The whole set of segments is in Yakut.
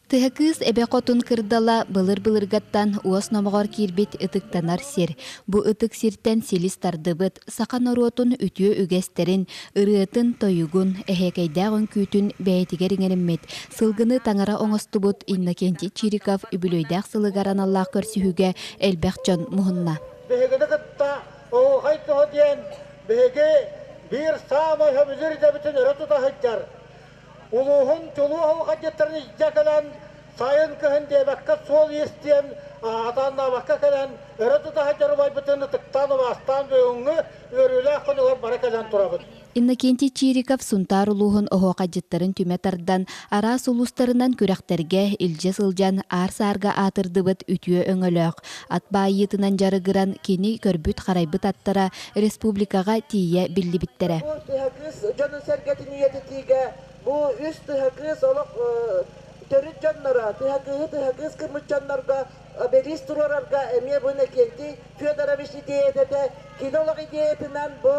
Тыһа кыыс эбэ хотун кырдала былыр-былыргаттан уос номоҕор киирбит ытыктанар сир. Бу ытык сиртэн силис тардыбыт, саха норуотун үтүө үгэстэрин, ырыатын-тойугун, эһиэкэйдээх үҥкүүтүн бэйэтигэр иҥэриммит, сылгыны таҥара оҥостубут Иннокентий Чириков үбүлүөйдээх сылыгар аналлаах көрсүһүүгэ элбэх дьон муһунна. Биһигини кытта оһуохай туһа диэн биһиги биир саамай сөбүлүүр идэбитин өрө тута сылдьар Улууһун чулуу оһуохайдьыттарын илдьэ кэлэн, сайын кыһын диэбэккэ суол иэстиэн, атааннаабакка кэлэн, өрө тута сылдьар убайбытын ытыктаан, убаастаан бүгүҥҥү үөрүүлээх күнүгэр бары кэлэн турабыт. Иннокентий Чириков Сунтаар улууһун оһуохайдьыттарын түмэ тардан, араас улуустарынан күрэхтэргэ илдьэ сылдьан аар-саарга аатырдыбыт үтүө өҥөлөөх, ат баайыытынан дьарыгыран кини көрбүт-харайбыт аттара республикаҕа тиийэ биллибиттэрэ. Бу тыһа кыыс дьонун-сэргэтин үйэтитиигэ бу үс тыһа кыыс олох төрүт дьонноро, тыһа кыыһы тыһа кыыс гыммыт дьоннорго обелиск туруорарга эмиэ бу Иннокентий Федорович идеята этэ. Кини олох идеятынан бу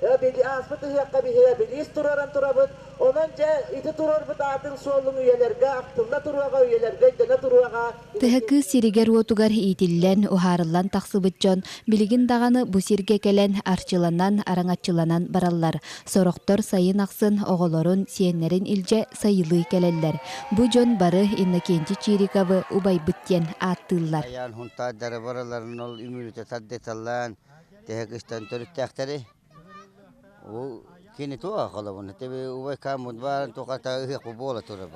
ааспыт ыһыахха биһиги обелиск туруоран турабыт. Онон дьэ ити туруорбут аатыҥ суолуҥ үйэлэргэ ахтылла туруоҕа, үйэлэргэ өйдөнө туруоҕа. Тыһа кыыс сиригэр-уотугар иитиллэн, уһаарыллан тахсыбыт дьон билигин даҕаны бу сиргэ кэлэн арчыланан, араҥаччыланан бараллар. Сорохтор сайын ахсын оҕолорун, сиэннэрин илдьэ сайылыы кэлэллэр. Бу дьон бары Иннокентий Чириковы убайбыт диэн ааттыыллар. Айаан хунтаардары барыларын ол үмүрүтэ тардыталлаан, тэһэ кыстан төрүттээхтэри.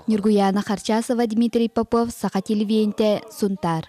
Ньургуйаана Харчасова, Дмитрий Попов, Саха телевидениетэ, Сунтаар.